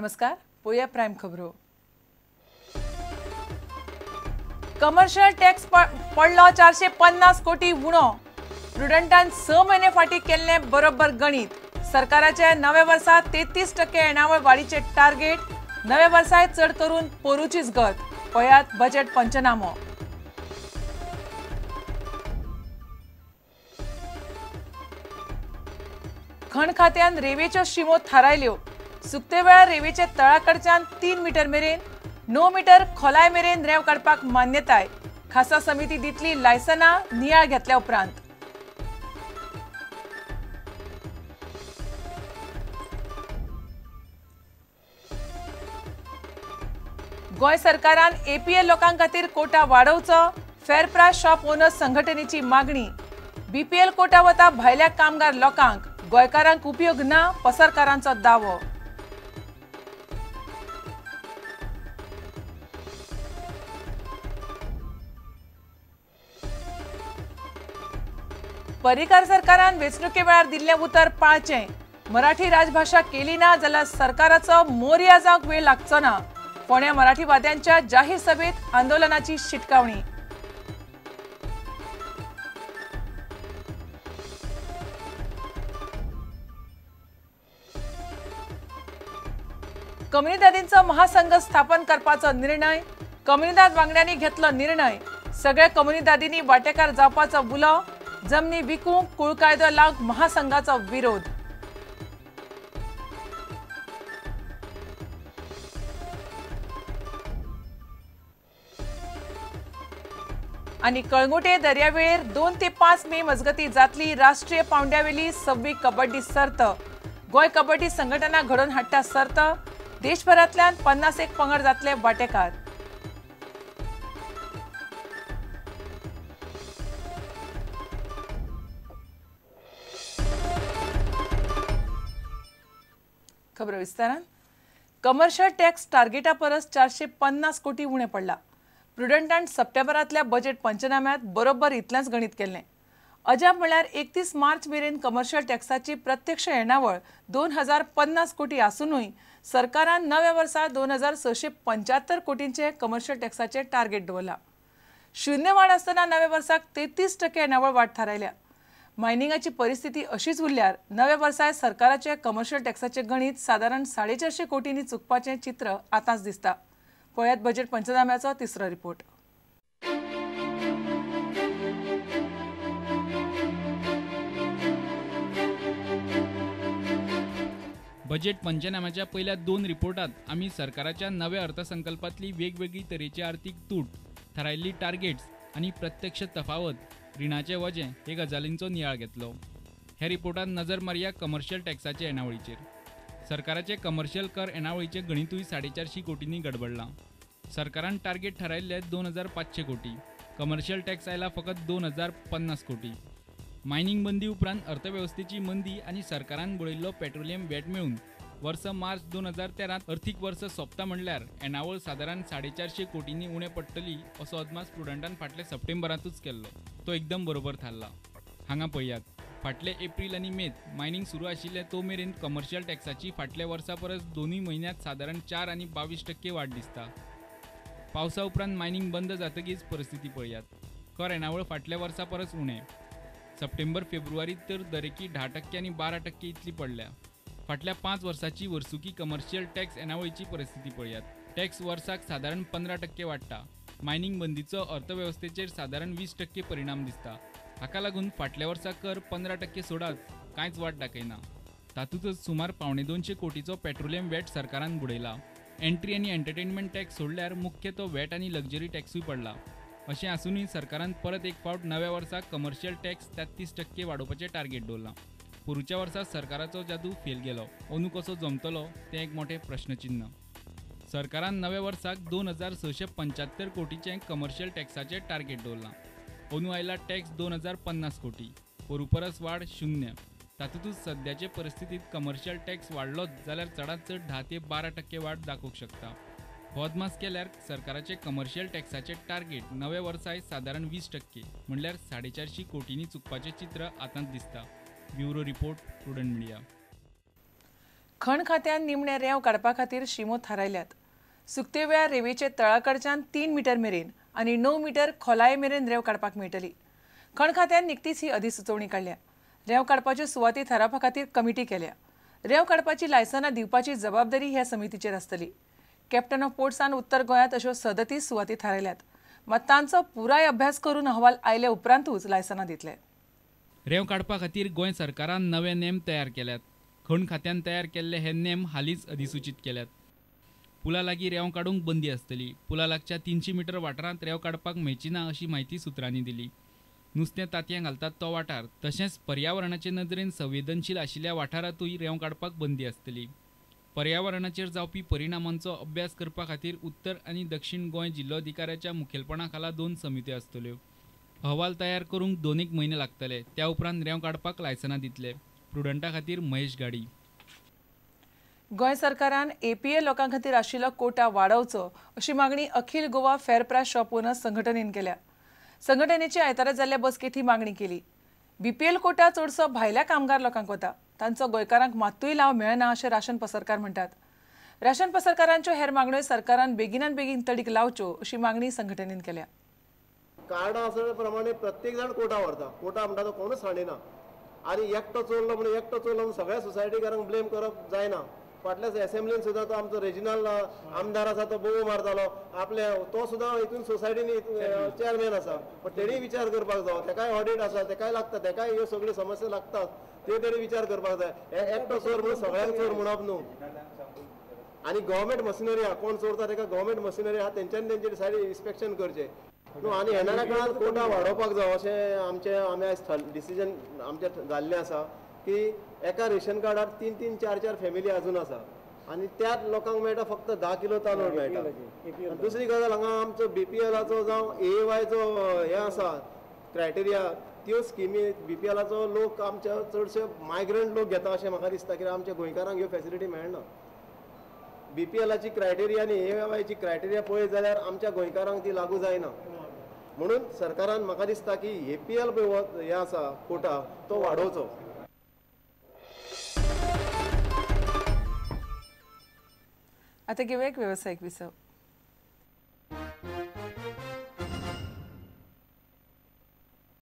नमस्कार, पळोवया प्रायम खबरो. कमर्शियल टॅक्स पडलो 450 कोटी उणो. प्रुडंटान 6 म्हयने फाटीं केल्लें बरोबर गणीत. सरकाराच्या नव्या वर्सा 33% येणावळ वाडीचें टार्गेट. नव्या वर्साय चड करून पोरूचीच गत. पळयात बजेट पंचनामो. खण खात्यान रेवेच्यो शिमो थारायल्यो. सुकते वेळार रेवेच्या तळाकडच्यान 3 मीटर मेरेन 9 मीटर खोलाय मेरेन रेंव काडपाक मान्यताय. खासा समिती दितली लायसनां नियाळ घेतल्या उपरांत. गोंय सरकारान एपीएल लोकां खातीर कोटा वाडोवचो. फेर प्रायस शॉप ओनर्स संघटनेची मागणी. बीपीएल कोटा वता भायल्या कामगार लोकांक, गोंयकारांक उपयोग ना, पसरकारांचो दावो. पर्रीकार सरकारान वेंचणुके वेळार दिल्लें उतर पाळचें. मराठी राजभाशा केली ना जाल्यार सरकाराचो मोरया जावंक वेळ लागचो ना. फोंड्या मराठीवाद्यांच्या जाहीर सभेत आंदोलनाची शिटकावणी. कम्युनिदादींचो महासंघ स्थापन करपाचो निर्णय. कम्युनिदाद वांगड्यांनी घेतलो निर्णय. सगळ्या कम्युनिदादींनी वांटेकार जावपाचो उलो. जमनी विकूंक कुळ कायदो लावंक महासंघाचो विरोध. आनी कळंगुटे दर्यावेळेर 2 ते 5 मे मजगती जातली राष्ट्रीय पावंड्यावेली 26 कबड्डी सर्त. गोंय कबड्डी संघटना घडोवन हाडटा सर्त. देशभरांतल्यान 51 पंगड जातले वांटेकार. खबर विस्तारान. कमर्शियल टॅक्स टार्गेटा परस 450 कोटी उणें पडला. प्रुडंटान सप्टेंबरांतल्या बजेट पंचनाम्यांत बरोबर इतलेंच गणीत केल्लें. अजाप म्हळ्यार 31 मार्च मेरेन कमर्शियल टॅक्साची प्रत्यक्ष येणावळ 2050 कोटी आसुनूय सरकारान नव्या वर्सा 2675 कोटींचे कमर्शियल टॅक्साचें टार्गेट दवरलां. शून्य वाड आसतना नव्या वर्साक 33% येणावळ वाड थारायल्या. मायनिंगाची परिस्थिती अशीच उरल्यार नव्या वर्साय सरकाराचे कमर्शियल टॅक्साचें गणीत सादारण 450 कोटींनी चुकपाचें चित्र आतांच दिसता. पळयात बजेट पंचनाम्याचो तिसरो रिपोर्ट. बजेट पंचनाम्याच्या पहिल्या 2 रिपोर्टात आमी सरकाराच्या नव्या अर्थसंकल्पातली वेगवेगळी तरेची आर्थिक तूट, थारायल्ली टार्गेट्स आनी प्रत्यक्ष तफावत, रिणाचे वजें हे गजालींचो नियाळ घेतलो. ह्या रिपोर्टात नजर मारया कमर्शियल टॅक्साचे येणावळीचेर. सरकाराचे कमर्शियल कर येणावळीचें गणितूय 450 कोटींनी गडबडलां. सरकारान टार्गेट थारायल्ले 2500 कोटी, कमर्शियल टॅक्स आयला फकत 2050 कोटी. मायनिंग बंदी उपरांत अर्थवेवस्थेची मंदी आनी सरकारान बळयल्लो पेट्रोलियम वॅट मेळून वर्स मार्च 2013 अर्थीक वर्स सोंपता म्हणल्यार येणावळ सादारण 450 कोटींनी उणें पडटली असो अदमास प्रुडंटान फाटले सप्टेंबरांतूच केल्लो. तो एकदम बरोबर थारला. हांगा पळयात, फाटले एप्रील आनी मेत मायनिंग सुरू आशिल्ले तो मेरेन कमर्शियल टॅक्साची फाटल्या वर्सा परस दोनूय म्हयन्यांत सादारण 4 आनी 22% वाड दिसता. पावसा उपरांत मायनिंग बंद जातकीच परिस्थिती पळयात. कर येणावळ फाटल्या वर्सा परस उणें. सप्टेंबर फेब्रुवारीत तर दरेकी 10% आनी 12% इतली पडल्या. फाटल्या 5 वर्साची वर्सुकी कमर्शियल टॅक्स येणावळीची परिस्थिती पळयात. टॅक्स वर्साक सादारण 15% वाडटा. मायनिंग बंदीचो अर्थवेवस्थेचेर सादारण 20% परिणाम दिसता. हाका लागून फाटल्या वर्सा कर 15% सोडाच कांयच वाड दाखयना. तातूंतच सुमार 175 कोटीचो पेट्रोलियम वॅट सरकारान बुडयला. एंट्री आनी एंटरटेनमेंट टॅक्स सोडल्यार मुख्य तो वॅट आनी लक्झरी टॅक्सूय पडला. अशें आसूनय सरकारान परत एक फावट नव्या वर्सा कमर्शियल टॅक्स 33% वाडोवपाचें टार्गेट दवरलां. पोरूच्या वर्सा सरकाराचो जादू फेल गेलो. अंदू कसो जमतलो तें एक मोठें प्रश्नचिन्ह. सरकारान नव्या वर्साक 2675 कोटीचें कमर्शियल टॅक्साचें टार्गेट दवरलां. अंदू आयला टॅक्स 2050 कोटी, पोरू परस वाड 0. तातूंतच सद्याचे परिस्थितींत कमर्शियल टॅक्स वाडलोच जाल्यार चडांत चड 10 ते 12% वाड दाखोवंक शकता. हो अदमास केल्यार सरकाराचे कमर्शियल टॅक्साचे टार्गेट नव्या वर्साय सादारण 20% म्हणल्यार 450 कोटींनी चुकपाचें चित्र आतांच दिसता. Bureau report, Prudent media. खण खात्यान निमणे रेंव काडपा खातीर शिमो थारायल्यात. सुकते वेळार रेंवेचे तळाकडच्यान 3 मिटर मेरेन आनी 9 मिटर खोलाये मेरेन रेंव काडपाक मेळटली. खण खात्यान निकतीच ही अधिसुचोवणी काडल्या. रेंव काडपाच्यो सुवाती थारावपा खातीर कमिटी केल्या. रेंव काडपाची लायसनां दिवपाची जबाबदारी ह्या समितीचेर आसतली. कॅप्टन ऑफ पोर्ट्सान उत्तर गोंयांत अश्यो 37 सुवाती थारायल्यात. मात तांचो पुराय अभ्यास करून अहवाल आयले उपरांतूच लायसनां दितले. रेंव काडपा खातीर गोंय सरकारान नवे नेम तयार केल्यात. खण खात्यान तयार केल्ले हे नेम हालींच अधिसूचीत केल्यात. पुला लागीं रेंव काडूंक बंदी आसतली. पुला लागच्या 300 मिटर वाठारांत रेंव काडपाक मेळची ना अशी म्हायती सुत्रांनी दिली. नुस्तें तांतयां घालतात तो वाठार तशेंच पर्यावरणाचे नदरेन संवेदनशील आशिल्ल्या वाठारांतूय रेंव काडपाक बंदी आसतली. पर्यावरणाचेर जावपी परिणामांचो अभ्यास करपा खातीर उत्तर आनी दक्षिण गोंय जिल्लोधिकाऱ्याच्या मुखेलपणा खाला 2 समित्यो आसतल्यो. अहवाल तयार करूंक 2 म्हयने लागतले. त्या उपरांत रेंव काडपाक लायसनां दितले. प्रुडंटा खातीर महेश गाडी. गोंय सरकारान एपीएल लोकां खातीर आशिल्लो कोटा वाडोवचो अशी मागणी अखिल Goa fair price shop owners संघटनेन केल्या. संघटनेची आयतारा जाल्ल्या बसकेंत ही मागणी केली. बीपीएल कोटा चडसो भायल्या कामगार लोकांक वता. तांचो गोंयकारांक मात्तूय लाव मेळना अशें राशन पसरकार म्हणटात. राशन पसरकारांच्यो हेर मागण्यो सरकारान बेगिनात बेगीन तडीक लावच्यो अशी मागणी संघटनेन केल्या. कार्डां आसल्या प्रमाणे प्रत्येक जाण कोटा व्हरता. कोटा म्हणटा तो कोणूच सांडिना आनी एकटो चोरलो म्हणून एकटो चोरलो म्हणून सगळ्या सोसायटीकारांक ब्लेम करप जायना. फाटल्याच एसेंब्लीन सुद्दां तो आमचो रेजिनल आमदार आसा तो बोबो मारतालो आपले, तो सुद्दां हितून सोसायटीन चेअरमॅन आसा. पण तेणी विचार करपाक जावो, तेकाय ऑडिट आसा, तेकाय लागता, तेकाय ह्यो सगळ्यो समस्या लागतात, त्यो तेणी विचार करपाक जाय. एकटो चोर म्हणून सगळ्यांक चोर म्हणप न्हू. आनी गव्हर्मेंट मशिनरी आहा, कोण चोरता तेका गव्हर्मेंट मशिनरी आहा, तेंच्यांनी तेंचे सायडीन इन्स्पेक्शन करचें न्हू. आनी येणाऱ्या काळांत कोटा वाडोवपाक जावो अशें आमचें आमी आयज डिसिजन आमचें जाल्लें आसा की एका रेशन कार्डार 3 3 4 4 फॅमिली अजून आसा आनी त्याच लोकांक मेळटा फक्त 10 किलो तांदूळ मेळटा. दुसरी गजाल, हांगा आमचो बीपीएलाचो जावं एएवायचो हें आसा क्रायटेरिया, त्यो स्किमी बीपीएलाचो लोक आमच्या चडशे मायग्रंट लोक घेता अशें म्हाका दिसता, कित्याक आमच्या गोंयकारांक ह्यो फॅसिलिटी मेळना. बीपीएलाची क्रायटेरिया आनी एएवायची क्रायटेरिया पळयत जाल्यार आमच्या गोंयकारांक ती लागू जायना. म्हणून सरकारान म्हाका दिसता की एपीएल पळय हें आसा कोटा तो वाडोवचो. आता घेऊया एक व्यावसायिक विसव.